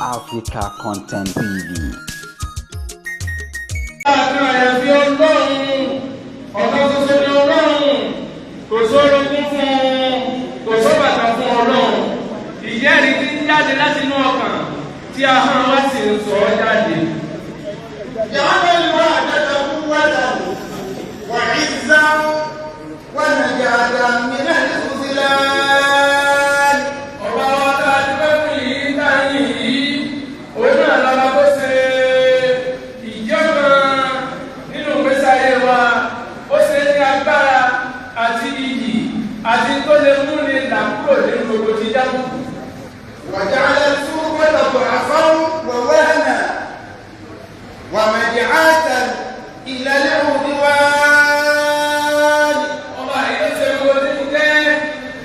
Africa Content TV. Àkan àyàfi Ọlọ́run, ọ̀kan ṣoṣo ni Ọlọ́run, kò sórogún fún un, kò sóbàtà fún Ọlọ́run. Ìjẹ́rìí tí ń jáde láti inú ọkàn tí ahọ́n wa sì ń sọ ọ́ jáde. جعل الوحدة قوة وعزا ونجاة من الخذلان. Ọba wa tá a dúpẹ́ fún yìí tá a yìn yìí, òun náà lọ́ba tó ṣe ìjọ́kan nínú ìgbésí ayé wa, ó ṣe ní agbára àti iyì àti tó lè múni là kúrò nínú gbogbo jíjá kù. وجعل الفرقة ضعفا ووهنا ومدعاة إلى العدوان. Ọba yìí ló ṣe gbogbo tí ń jẹ́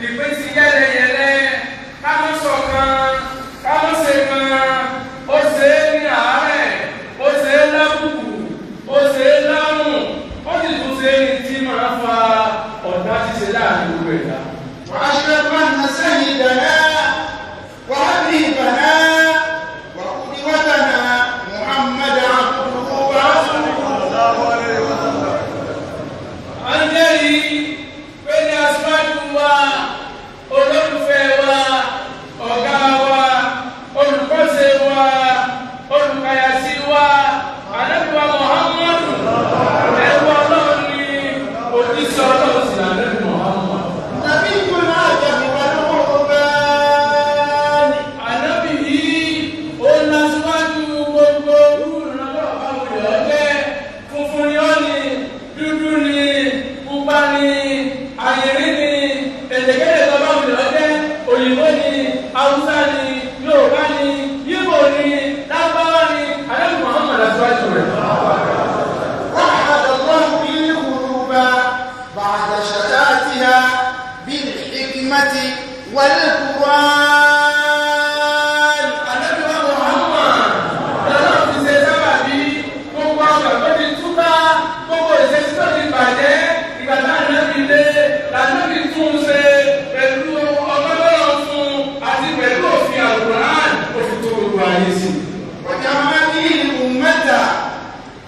ìpín sí yẹ́lẹyẹ̀lẹ, ká má ṣọ̀kan, ká má ṣe kan, ó ṣe é ní àárẹ̀, ó ṣe é lábùkù, ó ṣe é lárùn, ó sì tún ṣe é ní tí máa fa ọ̀tá ṣíṣe láàrin gbogbo ẹ̀dá. وأشهد أن سيدنا وحبيبنا وقدوتنا محمد عبده ورسوله. À ń jẹ́rìí pé ní aṣáájú wa, olólùfẹ́ wa, ọ̀gá wa, olùkọ́ṣe wa, olùkàyàsí wa, ànábì wa Muhammadu, ẹrú Ọlọ́run ni, òjíṣẹ́ Ọlọ́run sì lànábì Muhammad. نبي العجم والعربان. Ànábì yìí, ó lásìwájú gbogbo olùrànlọ́wọ́ àwọn ọ̀jẹ́. Funfun ni ó ní, dúdú ni, pupa ni, àyìnrín ni, èdèkéde tó bá wùlọ̀ ọjẹ́, òyìnbó ni, haúsá ni, yorùbá ni, yíbò ni, lágbáwá ni, ànábì Muhammad lásìwájú rẹ̀. وحد الله به القلوب بعد شتاتها بالحكمة والقرآن. Ànábì wa Muhammad lọ́lọ́run ti ṣe sábàbí gbogbo ọkàn tó ti túká, gbogbo ìṣesí tó ti bàjẹ́, ìgbà tá ànábì dé lànábì tún un ṣe pẹ̀lú ọgbọ́n tọ́lọ́run fún un àti pẹ̀lú òfin Al-Qur'an ó fi tó gbogbo ayé sí. وجمع به الأمة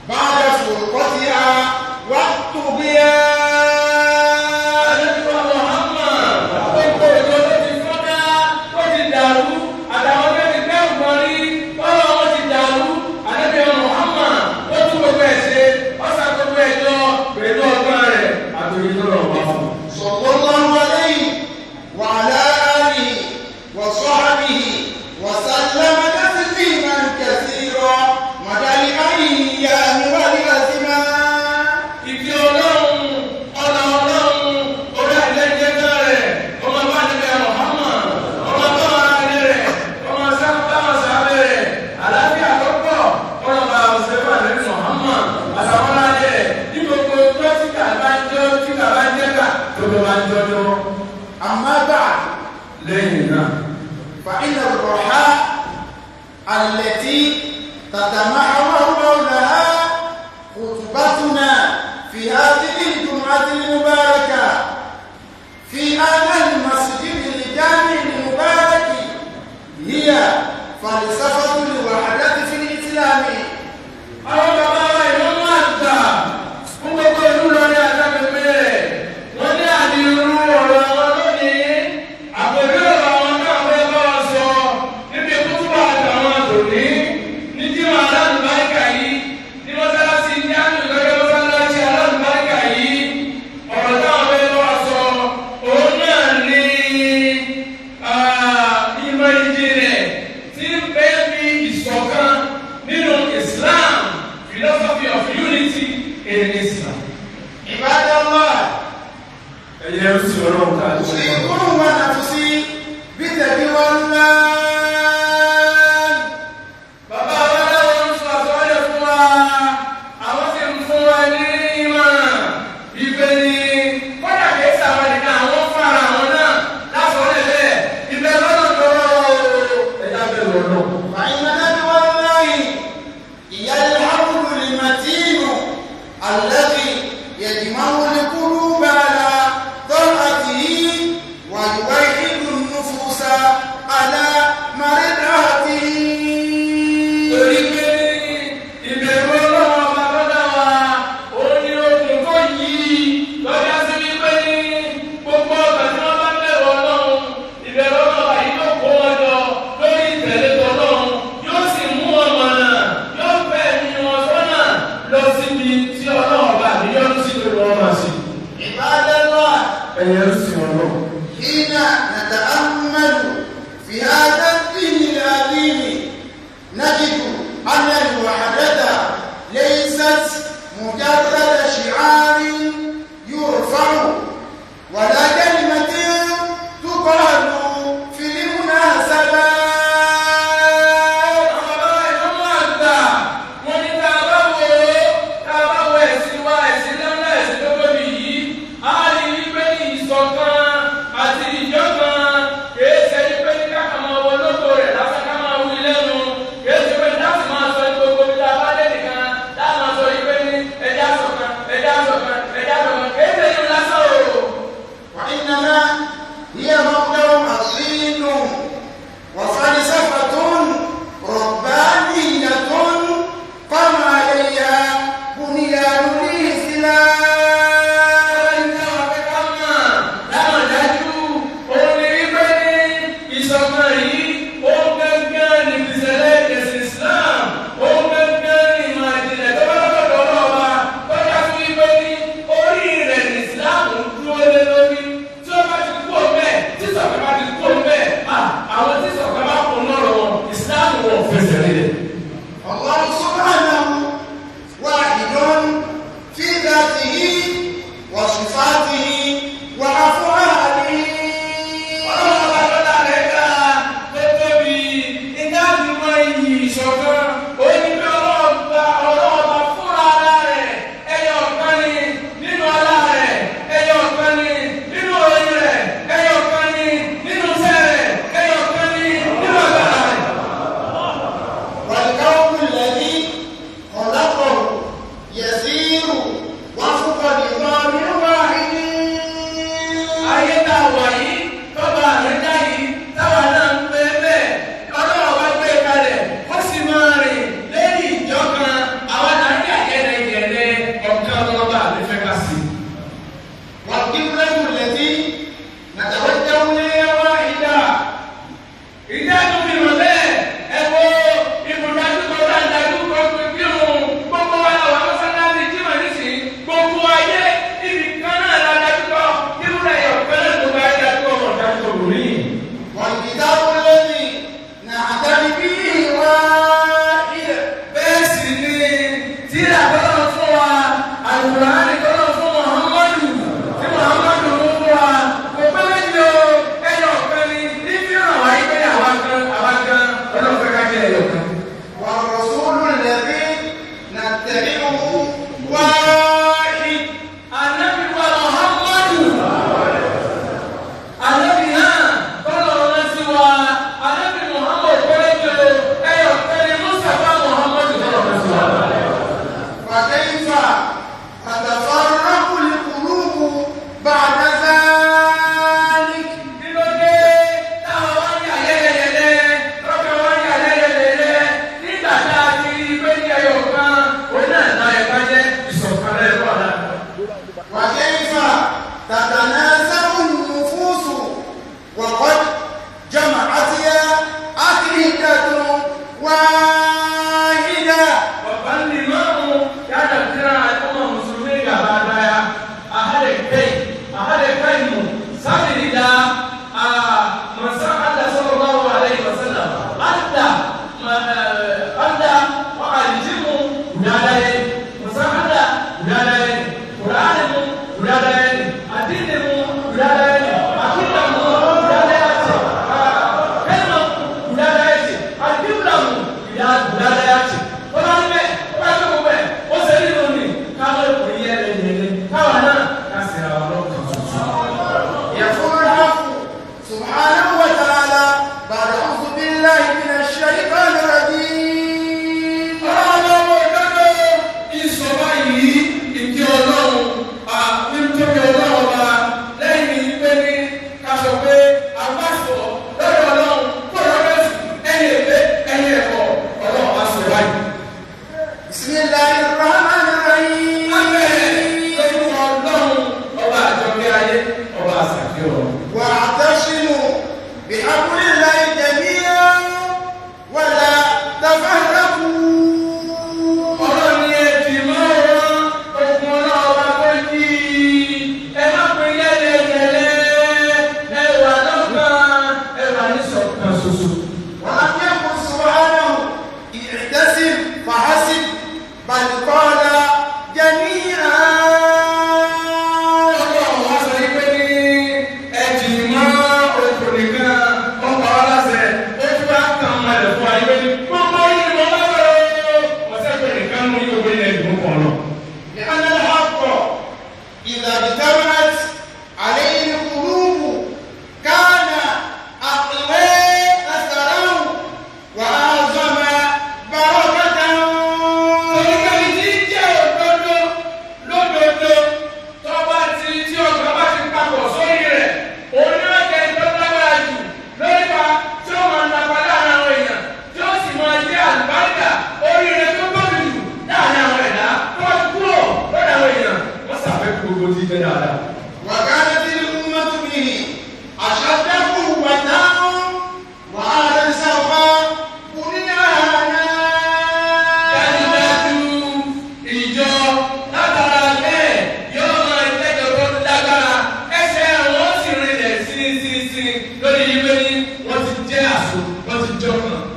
بعد فرقتها والطغيان. Ànábì wa Muhammad gbogbo ìjọ tó ti fọ́nká tó ti dàrú àtàwọn tó ti gbẹ́rù kan rí tọ́lọ́ wọn ti dàrú, Ànábì wa Muhammad ó tún gbogbo ẹ̀ ṣe, ó sa gbogbo ẹ̀ jọ pẹ̀lú ọgbọ́n rẹ̀ àtòyí tó lọ wá fún un. صلى الله عليه وعلى آله وصحبه وسلم تسليما كثيرا مدى الأيام والأزمان. Ìdí Ọlọ́run, ọ̀nà Ọlọ́run, orí àjẹjẹjẹ rẹ̀, ọmọ bá níbi Muhammad, ọmọ bá ara rẹ̀ rẹ̀, ọmọ sábà sábẹ́ rẹ̀, àlàáfíà tó pọ̀, ọmọ bá ọ̀sẹ̀ wà lẹ́nu Muhammad, àtàwọn ará rẹ̀, ní gbogbo ọjọ́ tí kà bá ń jọ́, tí kà bá ń jẹ́ kà, tó bá ń jọjọ́. أما بعد، Lẹ́yìn náà, فإن الرحاء التي تتمحور حولها خطبتنا في هذه الجمعة المباركة في هذا المسجد الجامع المبارك هي فلسفة الوحدة في الإسلام. Àwọn bàbá wa ìmọ̀mú àgbà fún gbogbo ìlú lọ́ní àtàgbègbè rẹ̀, wọ́n ní àdìrú ọ̀rọ̀ àwọn lónìí, àpòjú ọ̀rọ̀ àwọn náà fẹ́ bá wa sọ níbi kútúbà àtàwọn àtòní ní jímọ̀ alálùbáríkà yìí ní mọ́sálásí jáàmù lọ́jọ́ mọ́sálásí alálùbáríkà yìí. Ọ̀rọ̀ táwọn fẹ́ bá wa sọ òun náà ní ìmọ̀ ìjìnlẹ̀ tí ń bẹ bí ìṣọ̀kan nínú Islam, philosophy of unity in Islam. عباد الله، Ẹ̀yẹ ń sọ ọlọ́run ká ló ń bọ̀. أوصيكم ونفسي بتقوى الله. Bàbá wa láwọn ń sọ àsọyé fún wa, àwọn sì ń fún wa ní ìmọ̀ ìgbé ni kọ́dà kìí sàwọn nìkan, àwọn fara àwọn náà lásọ̀rọ̀ bẹ́ẹ̀ ìbẹ̀ lọ́nà tó ẹ̀dá bẹ̀rù ọ̀nà. فإن تقوى الله هي الحبل المتين الذي يجمع القلوب على طاعته ويوحد النفوس على مرضاته.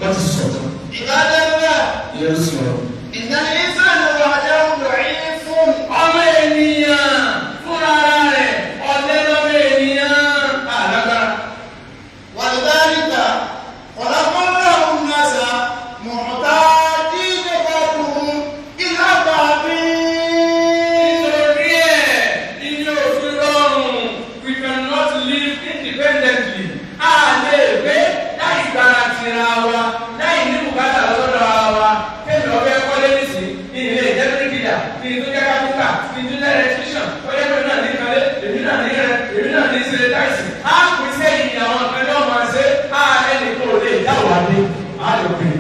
Wọ́n ti sọ̀tàn. Ìbádọ́lá. Ìyẹn sọ̀rọ̀. Innal insana wahdahu da'ifun. Ọmọ ènìyàn fúnra ara rẹ̀ ọ̀lẹ lọ́mọ ènìyàn àlágbára. Walidhalika khalaqa Allahu an-nasa muhtajina ba'duhum ila ba'din. Nítorí ẹ̀ ilé òfin rọrùn, we cannot live independently. A lè gbé láì gbára tira wa, láì ní bùkátà lọ́dọ̀ ara wa. Kéèmì ọbẹ̀ kọ́lé nísìnyí, ní ilé ìjẹ́ bíríkìlà, ní ìtú jẹ́ kápẹ́ńtà, ní ìtú jẹ́ electrician, ọjọ́ pé náà ní kalẹ̀, èmi náà ní rẹ̀, èmi náà ní ṣe táìsì. Á pín sẹ́yìn àwọn kan náà máa ṣe, á ẹnì kan ò lè dá wà ní. Á lè pè é.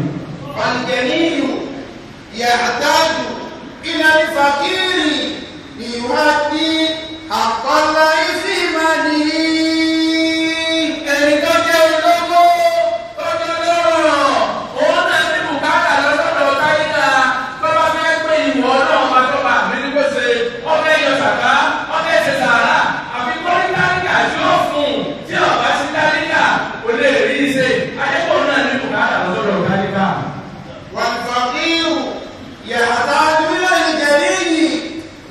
Al-ghaniyu yahtaju ila al-faqiri liyuaddi haqqa Allahi fi malihi. Ẹni tó jẹ́ olówó tó jẹ́ lọ́rọ̀ òun náà ní bùkátà lọ́sọ̀dọ̀ táyíká tó bá fẹ́ pé ìwọ ọlọ́run bá tó bá mi ní kó ṣe ọbẹ̀ yọ sàká ọbẹ̀ ṣe sàrà àfi kọ́rí táríkà tí ó fún un tí ọba sí táríkà kò lè rí i ṣe adékòó náà ní bùkátà lọ́sọ̀dọ̀ táríkà. Wal-faqiru yahtaju ila al-ghaniyi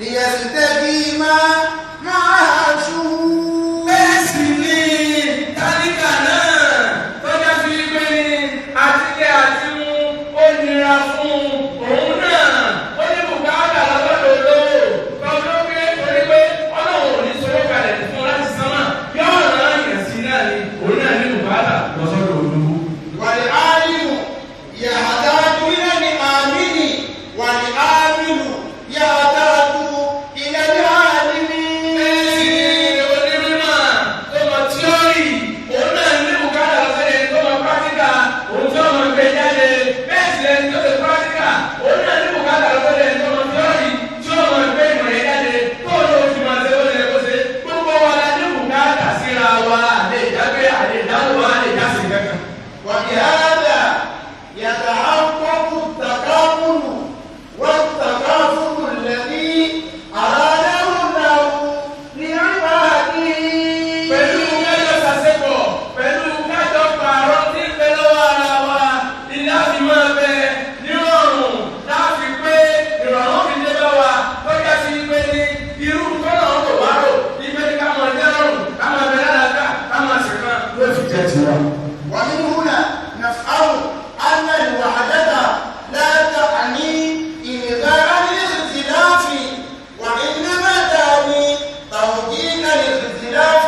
liyastaqima ma'ashuhu. Bẹ́ẹ̀ sì ni táríkà náà tọ́já sí wípé ní àtijẹ́ àti mú ó nira fún òun náà ó ní bùkátà lọ́dọ̀ olówó tọ́jú pé orí pé ọlọ́run ò ní sọ́wọ́ kalẹ̀ fún un láti sánmà yóò rán àyàn sí náà ni òun náà ní bùkátà lọ́sọ̀dọ̀ olówó. Wal-alimu yahtaju ila al-amili wal-amilu yahtaju ila al-alimi. Onímọ̀ tó mọ tíọ́rì òun náà ní bùkátà lọ́sẹ̀lẹ̀ tó mọ pírátíkà òun tó mọ gbé jáde bẹ́ẹ̀ sì lẹni tó ṣe pírátíkà òun náà ní bùkátà lọ́sẹ̀lẹ̀ tó mọ tíọ́rì tí ó mọ gbé ìmọ̀ yẹn jáde tó ló fi máa ṣe ó lè kó ṣe gbogbo wa la ní bùkátà síra wa àlè ìdágbé àlè ìdáwó àlè ìdásí kankan. وبهذا يتحقق التكامل والتكافل الذي أراده الله لعباده. Pẹ̀lú kájọ sàṣepọ̀ pẹ̀lú kájọ pààrọ̀ tí ń bẹ lọ́wọ́ ara wa ilé àfi máa bẹ nírọ̀rùn láàfi pé ìrọ̀rùn fi dé bá wa lọ́jà sí pé ní irú kọ́nà ọ̀rọ̀ wá rò ibẹ̀ ní ká máa jẹ́ rọrùn ká máa bẹ lálàáfíà ká máa sì kan ló fi jẹ́ tiwa. ومن هنا نفهم أن الوحدة لا تعني إلغاء الاختلاف وإنما تعني توجيه الاختلاف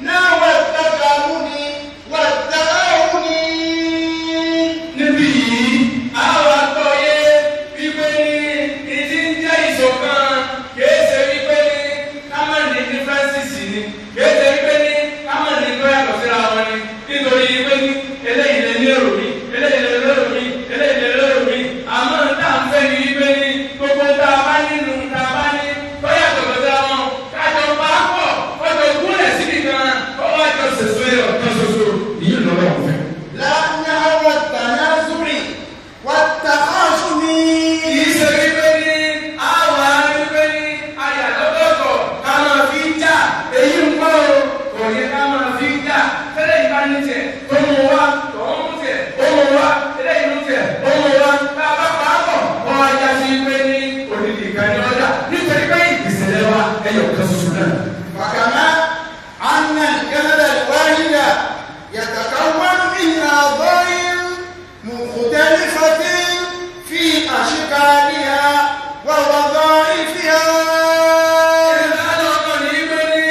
نحو التكامل والتعاون. Níbí yìí àwọn àgbọ̀yé wípé ní ìdí ń jẹ́ ìṣọ̀kan kìí ṣe wípé ní ká má ní differences ni kìí ṣe wípé ní ká má ní tó yàtọ̀ síra wọn ni nítorí wípé ní eléyìí lè ní èrò mi eléyìí lè lérò mi eléyìí lè lérò mi àmọ́ tá à ń fẹ́ ni wípé ní gbogbo tá a bá nínú tá a bá ní tó yàtọ̀ síra wọn kájọ bá pọ̀ kọjọ gúnlẹ̀ síbi kan kó wá jọ sèso ẹyọ kan ṣoṣo ìyí lọ́wọ́ ọ̀fẹ́. لا نحو التنازع والتخاصم. Kìí ṣe wípé ní àwọn wípé ní ayàlọ́dọ̀tọ̀ ká máa fi ń jà èyí ń kọ́ o kò yẹ ká máa fi ń jà tẹ́lẹ̀ yìí bá ní tiẹ̀ tó mú wá tó ń mú tiẹ̀ ó mú wá tẹ́lẹ̀ yìí mú tiẹ̀ ó mú wá tá a bá pa á pọ̀ wọ́n á já sí wípé ní odidi kan ní ọjà nítorí pé ìṣẹ̀lẹ̀ wa ẹyọ kan ṣoṣo náà. وكما أن الجسد الواحد يتكون من أعضاء مختلفة في أشكالها ووظائفها. Ìdálọ́kàn ní wípé ní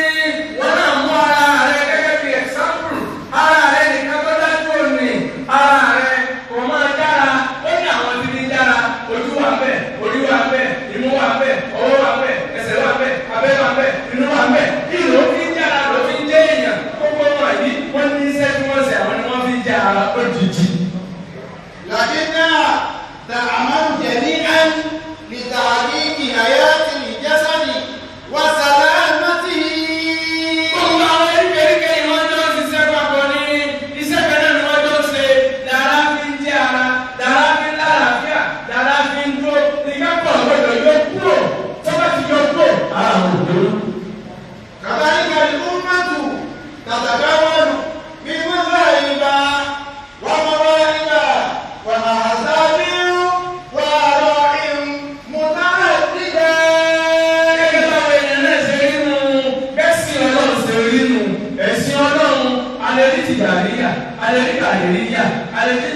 wọ́n náà mú ara rẹ gẹ́gẹ́ bí example. Ara rẹ nìkan tó dájú òní. Ara rẹ kò máa dára. Ó ní àwọn tí ní dára. Ojú wà ńbẹ̀, orí wà ńbẹ̀, imú wà ńbẹ̀, ọwọ́ wà ńbẹ̀, ẹsẹ̀ wà ńbẹ̀, abẹ́ wà ńbẹ̀, inú wà ńbẹ̀. Kí ló fi ń jára ló fi ń jẹ́ èèyàn? Gbogbo wọn yìí wọ́n ní iṣẹ́ tí wọ́n ṣe àwọn ni wọ́n fi ń jẹ́ ara òjijì. لكنها تعمل جميعا لتحقيق حياة الجسد وسلامته. Gbogbo àwọn eríkèéríkèé yìí wọ́n jọ ń ṣiṣẹ́ papọ̀ ní iṣẹ́ kan náà ni wọ́n jọ ń ṣe. Lára fi ń jẹ́ ara, lára fi ń lálàáfíà, lára fi ń dúró. Ìkápọ̀ gbọ́dọ̀ yọ kúrò. Tó bá ti yọ kúrò, ara ò dúró. كذلك الأمة تتكون من مذاهب ومواهب.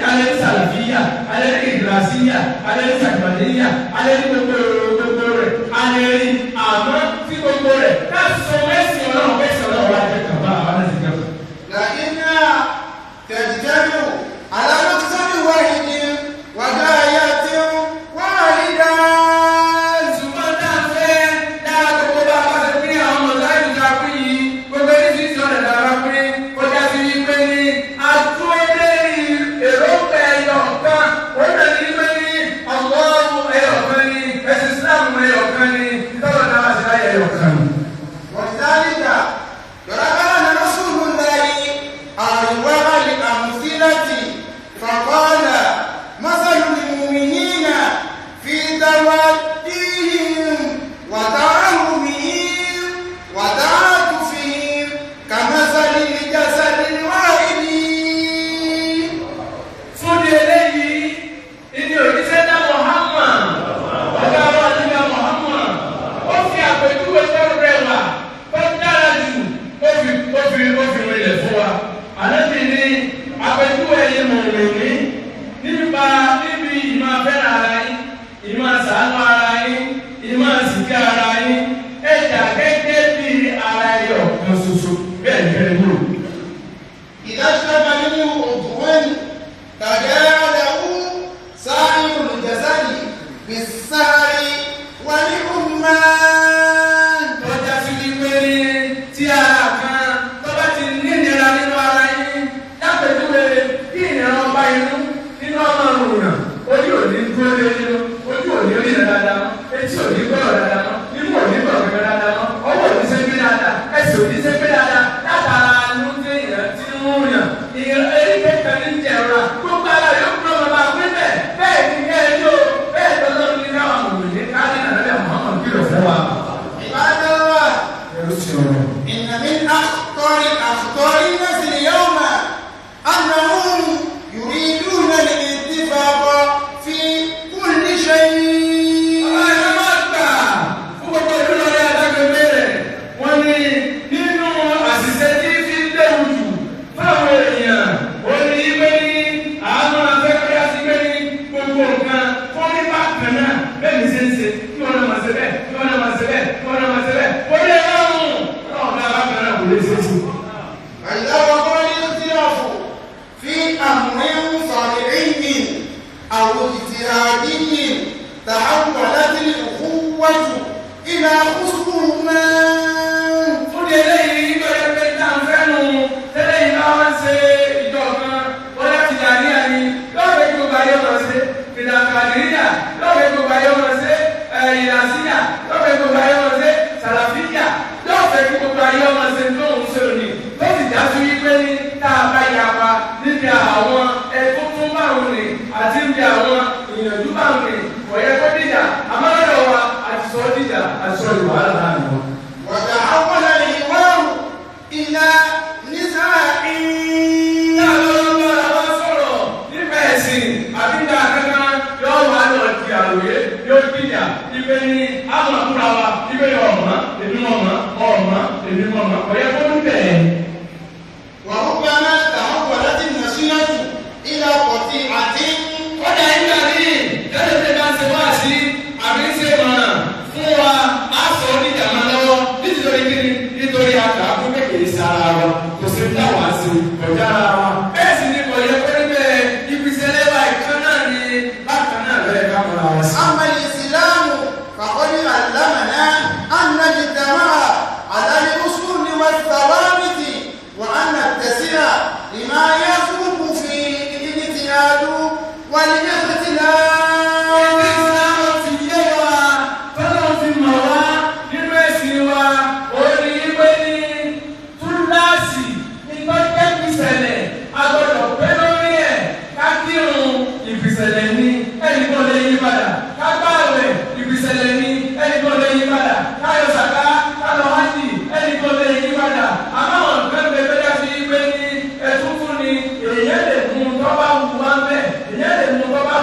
Alẹ́ ní sàlàfíyà, alẹ́ ní ìdúrásíyà, alẹ́ ní sàgbàdéyà, alẹ́ ní gbogbo gbogbo rẹ̀, alẹ́ ní àmọ́ tí gbogbo rẹ̀ ká sọ mẹ́sìn ọlọ́run mẹ́sìn ọlọ́run wá jẹ́ kàbá àwọn ẹ̀sìn kẹfà. لكنها تجتمع على مقصد واحد وغاية واحدة. Ṣùgbọ́n tá a fẹ́ dáa gbogbo bá a bá ṣe pín àwọn ọmọ láì dá pín yìí gbogbo oríṣiríṣi ọ̀nà tá a bá pín kọjá sí wípé ní atúndérí èròǹgbà ẹyọ kan òun náà ní wípé ní ọlọ́run ẹyọ kan ní ẹ̀sìn Islam ẹyọ kan ní ìtọ́lọ̀ náà wá sí láyé ẹyọ kan. ولذلك ضرب لنا رسول الله أروع الأمثلة فقال مثل المؤمنين في توديهم وتراحمهم وتعاطفهم كمثل الجسد الواحد. Fún di eléyìí ìní òjíṣẹ́ náà Muhammad ọ̀gá wa nígbà Muhammad ó fi àpèjúwe tó rẹwà tó dára jù ó fi rinlẹ̀ fún wa. Ànábì ní àpèjúwe yìí mọ̀lẹ́mí nípa níbi ìmọ̀ afẹ́ràn ara yín, ìmọ̀ ṣàánú ara yín, ìmọ̀ sìkẹ́ ara yín, ẹ̀dà gẹ́gẹ́ bí ara ẹyọ kan ṣoṣo bẹ́ẹ̀ ni bẹ́ẹ̀ wúlò. إذا اشتكى منه عضو تجاهله سائر الجسد بالسهر والحمان. Tọ́já sí wípé ní tí ara kan tó bá ti nínira nínú ara yín lápẹ̀júwe kí ìnira ọba inú nínú ọmọ òrùnà ojú ò ní dúró lé nínú ojú ò ní ríra dáadáa mọ́ etí ò ní gbọ́rọ̀ dáadáa mọ́ imú ò ní gbọ́rọ̀ kankan dáadáa mọ́ ọwọ́ ò ní ṣe gbé dáadáa ẹsẹ̀ ò ní ṣe gbé dáadáa látara inú tí èèyàn ti ń rìn eríkè kan ní jẹ̀rọ gbogbo ara yóò kúrò bàbá pín bẹ́ẹ̀ bẹ́ẹ̀ ni kẹ́ ẹ yóò bẹ́ẹ̀ tọ́lọ́run ní káwọn òmìnir ká ní nàlẹ́ Muhammad kìlọ̀ fún wa. عباد الله Ẹrú sí ọ̀rọ̀. إن من أخطر أخطار الناس اليوم أنهم يريدون الاتفاق في كل شيء. Ọlọ́run máa gbà fún gbogbo ìlú lórí adágbègbè rẹ̀. Wọ́n ní nínú àṣìṣe tí fi ń léwu jù fáwọn èèyàn, ó ní pé ní àánú afẹ́kọ́yá sí pé ní gbogbo nǹkan kó ní bákan náà bẹ́ẹ̀ ni ṣe ń ṣe kí wọ́n náà máa ṣe bẹ́ẹ̀ kí wọ́n náà máa ṣe bẹ́ẹ̀ kí wọ́n náà máa ṣe bẹ́ẹ̀. Ó lé lọ́rùn ọlọ́run náà bákan náà kò lè ṣe é ṣe. فإذا وقع الاختلاف في أمر فرعي أو اجتهادي تحولت الأخوة إلى خصومة. Fún di eléyìí lóye pé tá à ń fẹ́ nu tẹ́lẹ̀ yìí bá wá ń ṣe ìjọ kan bóyá Tìjàníyà ni lọ́ọ̀fẹ́ kí gbogbo ayé wọn ṣe Kàdìríyà lọ́ọ̀fẹ́ kí gbogbo ayé wọn ṣe Ìlàsíyà lọ́ọ̀fẹ́ kí gbogbo ayé wọn ṣe Sàlàfíyà lọ́ọ̀fẹ́ kí gbogbo ayé wọn ṣe tó ń ṣe òní tó sì já sí wípé ní tá a bá yapa níbi àwọn ẹ̀kún fún márùn ni àti níbi àwọn ìyànjú márùn ni kò yẹ kó dìjà àmọ́ lọ́dọ̀ wa àti sọ dìjà àti sọ ìwàhálà láàrin wọn. وتحول الحوار إلى نزاع. وربما تحولت النصيحة إلى قطيعة. Bẹ́ẹ̀ sì ni kò yẹ kó rí bẹ́ẹ̀ ibiṣẹ́ lẹ́wà ìkan náà ni bákan náà lọ́yẹ̀ ká mọ̀ra wa sí. أما الإسلام فقد علمنا أن نجتمع على الأصول والثوابت وأن نتسع لما يثبت فيه الاجتهاد والاختلاف. Ìsìlámù fi yé wa, tọ́lọ́ fi mọ̀ wá nínú ẹ̀sìn wa, ó ní wípé ní túláàsì ní tó jẹ́ ìpìsẹ̀lẹ̀, a gbọ́dọ̀ pé lórí ẹ̀ ká kírun ìpìsẹ̀lẹ̀ ní ẹnì kan lè yí padà, ká gbààwẹ̀ ìpìsẹ̀lẹ̀ ní ẹnì kan lè yí padà, ká yọ sàká, ká lọ hájì ẹnì kan lè yí padà. Àmọ́ àwọn nǹkan bẹ bẹ́ẹ̀ dá sí wípé ní ẹtún fún ni èèyàn lè mú tó bá wù wá ń bẹ̀, èèyàn lè mú tó bá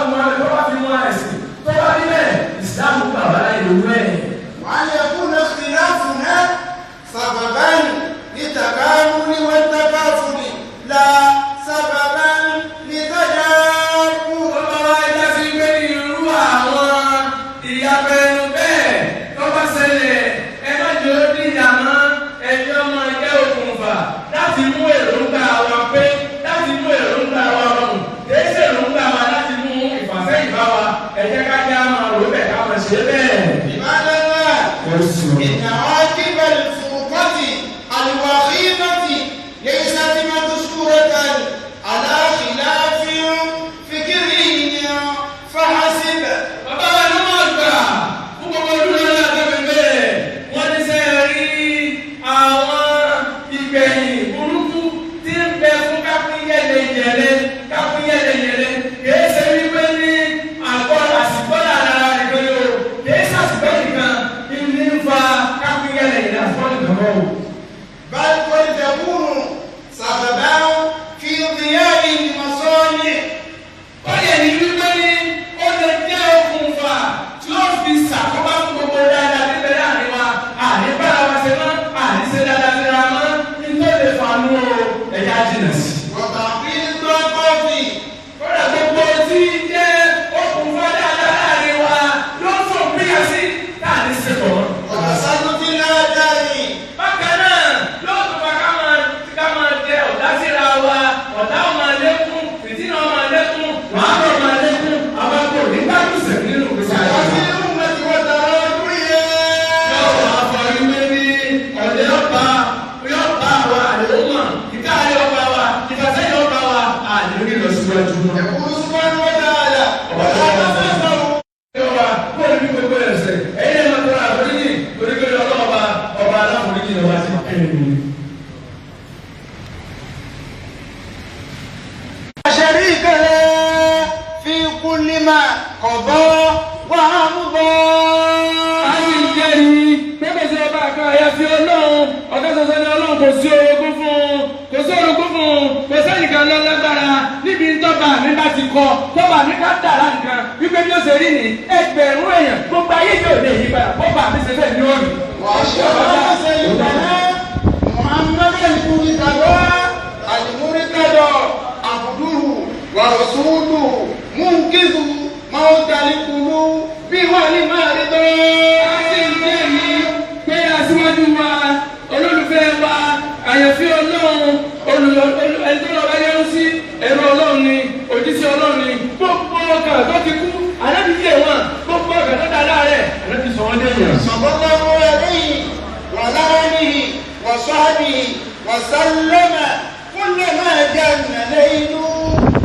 يقول سبحانه وتعالى ولا تنسوا Ọba kó o ní gbogbo ẹ̀ṣẹ̀ ẹ̀yin ẹ̀ máa tọrọ àforíjì torí pé ọlọ́ọ̀ba ọba aláforíjì lọ́wọ́ sí ẹ̀yìn. شريك له في كل ما قضى وأمضى. A sì ń jẹ́rìí pé kò sí ọba kan àyàfi Ọlọ́run, ọ̀kan ṣoṣo ni Ọlọ́run, kò sí orogún fún un, kò sí orogún fún un, kò sẹ́yìn kan lọ lágbára níbi tọ́ba mi bá ti kọ, tọ́ba mi ká dàrá nǹkan wípé bí ó ṣe rí ni ẹgbẹ̀rún èèyàn gbogbo ayé yóò lè yí padà, bọ́ba mi ṣe fẹ́ ní òrì. وأشهد أن سيدنا محمدا المرتضى المرتضى عبده ورسوله منقذ موت القلوب والمرضى. A sì ń jẹ́rìí pé aṣíwájú wa, olólùfẹ́ wa, àyànfẹ́ Ọlọ́run, ẹni tó lọ́ọ́ bá yẹnu sí ẹ̀rọ Ọlọ́run ni, òjíṣẹ́ Ọlọ́run ni, gbogbo ọkàn tó ti kú ànábì yé wọn, gbogbo ọkàn tó dáa láàrẹ̀ ànábì sọ wọ́n déyàn. صلى الله عليه وعلى آله وصحبه وسلم كلما جن ليل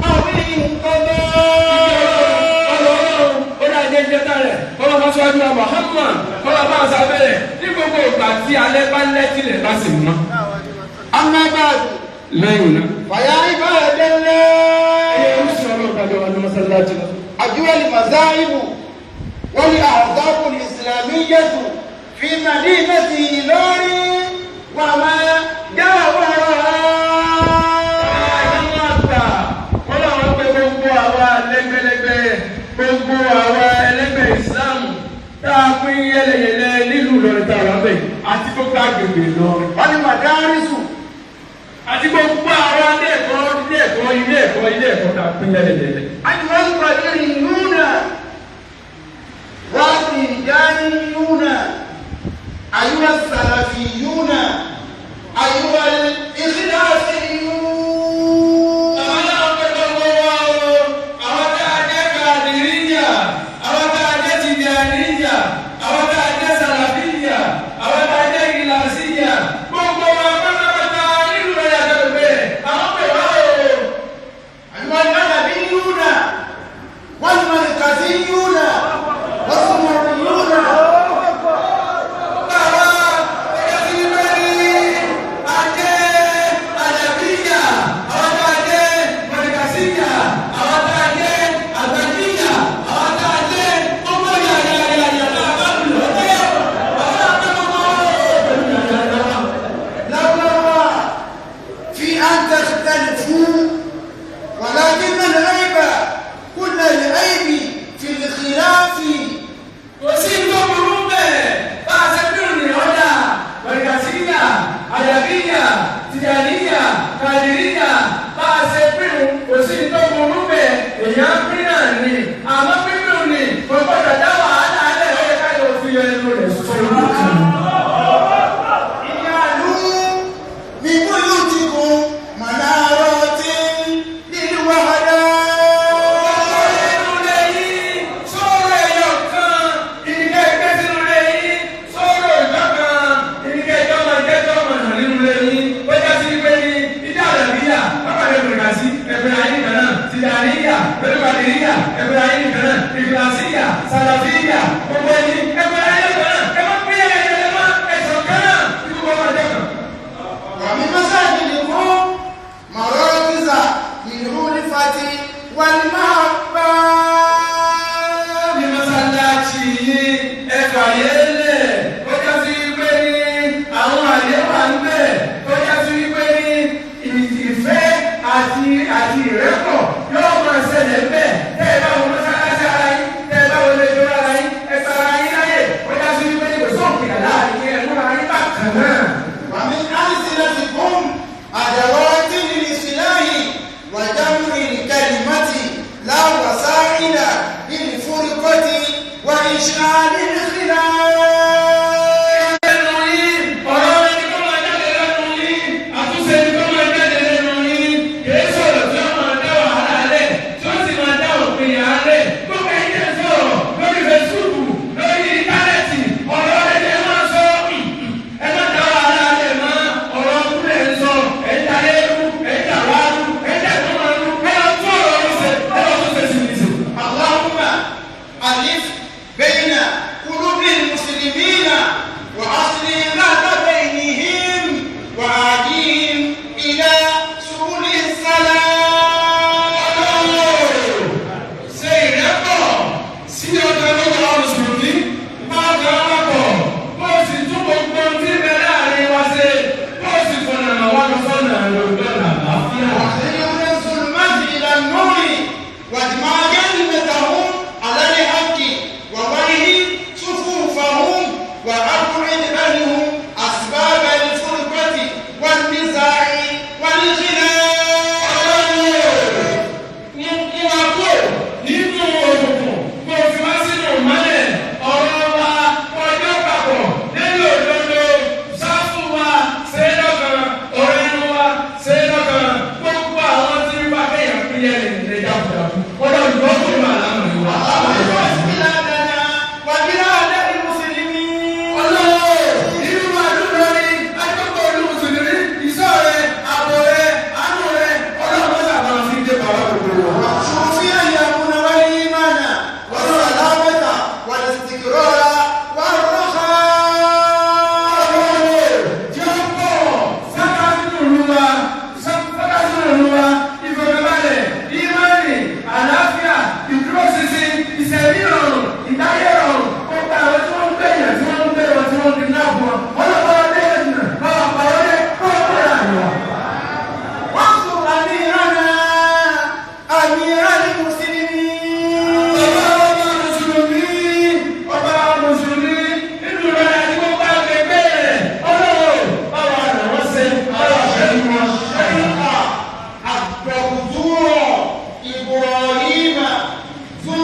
أو انقضى. Ọlọ́run ó dá jẹ́ jẹ́ta rẹ̀ kọ́lá bá sọ́jú wa Muhammad, kọ́lá bá sábẹ́rẹ̀ ní gbogbo ìgbà tí alẹ́ bá lẹ́tìlẹ̀ bá sì mọ́. أما بعد Lẹ́yìn náà. فيا عباد الله Ẹyẹ ń sọ ọlọ́run kájọ wa ní mọ́sálásí lọ. أيها المذاهب والأحزاب الإسلامية في مدينة إيلوري وما جاورها. Àwọn àgbà wọ́n làwọn pé gbogbo àwa lẹ́gbẹ̀lẹ́gbẹ̀, gbogbo àwa ẹlẹ́gbẹ̀ Ìsìláàmù tá a pín yẹlẹyẹlẹ nílùú Ìlọrin tá a wà bẹ̀ àti gbogbo agbègbè Ìlọrin والمدارس àti gbogbo àwa ilé ẹ̀kọ́ ilé ẹ̀kọ́ ilé ẹ̀kọ́ ilé ẹ̀kọ́ tá a pín yẹlẹyẹlẹ. أيها القدريون والتجانيون أيها السلفيون أيها الإخلاصيون. Àwọn náà pé gbogbo wa o, àwọn tá a jẹ́ Kàdìríyà, àwọn tá a jẹ́ Tìjàníyà, àwọn tá a jẹ́ Sàlàfíyà, àwọn tá a jẹ́ Ìlàsíyà, gbogbo wa pátápátá nílùú rẹ̀ àtẹ̀gbẹ̀, àwọn pè wá o. أيها الأدبيون والمركزيون والسمريون. Bàbá ẹgbẹ́ tí wọ́n ní ajẹ́ Àdàbíyà, àwọn tá a jẹ́ Mọ̀nìkàsíyà, àwọn tá a jẹ́ Àgbàdíyà, àwọn tá a jẹ́ gbogbo yàyàyàyà tá a bá lù lọ́tẹ́, àwọn tá a bá gbogbo لولا في أن تختلفوا ولكن العيب كل العيب في الخلاف. Kò sí tó burú bẹ́ẹ̀ bá a ṣe bírù ní ọ̀dà Mọ̀nìkàsíyà, Àdàbíyà, Tìjàníyà, Kàdìríyà, bá a ṣe bírù kò sí tó burú bẹ́ẹ̀, èèyàn pín náà ni, àmọ́ bírù ni kò gbọ́dọ̀ dá wàhálà alẹ́, ó yẹ ká yóò fi ẹnu rẹ̀ sọ̀rọ̀ kan. اجعلوا من بيوتكم منارات للوحدة. Nínú ilé yín, sọ̀rọ̀ ẹ̀yọ̀ kan, ìdíkẹ́ ẹgbẹ́ sínú ilé yín, sọ̀rọ̀ ìjọ kan, ìdíkẹ́ ìjọ máa jẹ́ tó máa hàn nínú ilé yín. Ó já sí pé ní ìjà àdàbíyà, bàbá rẹ̀ bẹ̀rẹ̀ sí ẹgbẹ́ ayé nìkan náà, tìjàníyà, pẹ̀lú kàdìríyà, ẹgbẹ́ ayé nìkan náà, ìfìlàsíyà, sàlàfíyà, gbogbo ẹni ẹgbẹ́ ayé nìkan náà, ẹ má pín ẹyẹ má ẹ̀sọ̀ kan náà, kí gbogbo ọmọ ẹjọ́ kan. ومن مساجدكم مراكز للألفة والمحبة. Ní mọ́sálásí yìí ẹ fàyè lẹ̀ ó já sí pé ní àwọn àyè wà ń bẹ̀, ó já sí pé ní ìfẹ́ àti ìrẹ́pọ̀ yóò máa ṣẹlẹ̀ ń bẹ̀. Tẹ́ ẹ bá wo mọ́sálásí ara yín, tẹ́ ẹ bá wo lè jọra ara yín, ẹ gba ara yín láyè, ó já sí pé ní kò sóòkè láàrin ẹ múra yín bákan náà. ومن ألسنتكم أدوات للإصلاح وجمع الكلمة لا وسائل للفرقة وإشعال الخلاف. Lẹ́nu yín, ọ̀rọ̀ ẹni kó máa jáde lẹ́nu yín, àtúnṣe ni kó máa jáde lẹ́nu yín, kìí sọ̀rọ̀ tí ó máa dá wàhálà lẹ̀, tí ó sì máa dá òpin yà á lẹ̀. Gbogbo ẹ̀yin tẹ̀ sọ̀rọ̀ lórí Facebook, lórí íńtánẹ́ẹ̀tì, ọ̀rọ̀ ẹni ẹ máa sọ, ẹ má dá wàhálà lẹ̀ mọ́, ọ̀rọ̀ kúlẹ̀ ń sọ, ẹ̀ ń darí ẹrú, ẹ̀ ń dà wá rú, ẹ̀ ń dà tó máa rú, ẹ lọ tún ọ̀rọ̀ yín ṣe, ẹ lọ واجمع كلمتهم على الحق ووحد صفوفهم وأبعد عنهم أسباب الفرقة والنزاع والخلاف. Mú wa kó nínú òkùnkùn kó o fi wá sínú ìmọ́lẹ̀. Ọ̀rọ̀ wa ọjọ́ papọ̀ lẹ́yìn òdodo. Sáfù wa ṣe é lọ́kàn, ọ̀rọ̀ ẹnu wa ṣe é lọ́kàn. Gbogbo àwọn tí ń bá kéèyàn pín yẹn lè jákujàku. Ọlọ́run ló kò ní àlámọ̀ yìí wá. بلادنا وبلاد المسلمين. Ọlọ́run nínú àdúgbò ni akẹ́kọ̀ọ́ olú mùsùlùmí, ìṣọ́ rẹ̀, ààbò rẹ̀, àánú rẹ̀, Ọlọ́run mọ́sà máa fi dé bàbá gbogbo wa. وشوف أيامنا والإيمان والسلامة والاستقرار والرخاء. Tí ó pọ̀ sáká sínú ìlú wa, sáká sínú ìlú wa, ìfọ̀kànbalẹ̀, ìmánì, àlàáfíà, ìdúróṣinṣin, ìṣẹ̀mí ìrọ̀rùn, ìdáyé ìrọ̀rùn, gbogbo àwọn tí wọ́n ń gbé yẹn, tí wọ́n ń gbé wọn, tí wọ́n ń kidnap wọn, ọlọ́pàá wọn dé ẹ̀sìn, báwa pa wọ́n dé, kó wọ́n kó láàrin wa. وانصر أميرنا أمير المسلمين. Ọba mùsùlùmí, ọba mùsùlùmí, nínú ìrọ̀lẹ́ àti gbogbo agbègbè rẹ̀, ọlọ́run báwa rẹ̀ wọ́n ṣe, báwa pẹ̀lú wọn. الدكتور إبراهيم ذو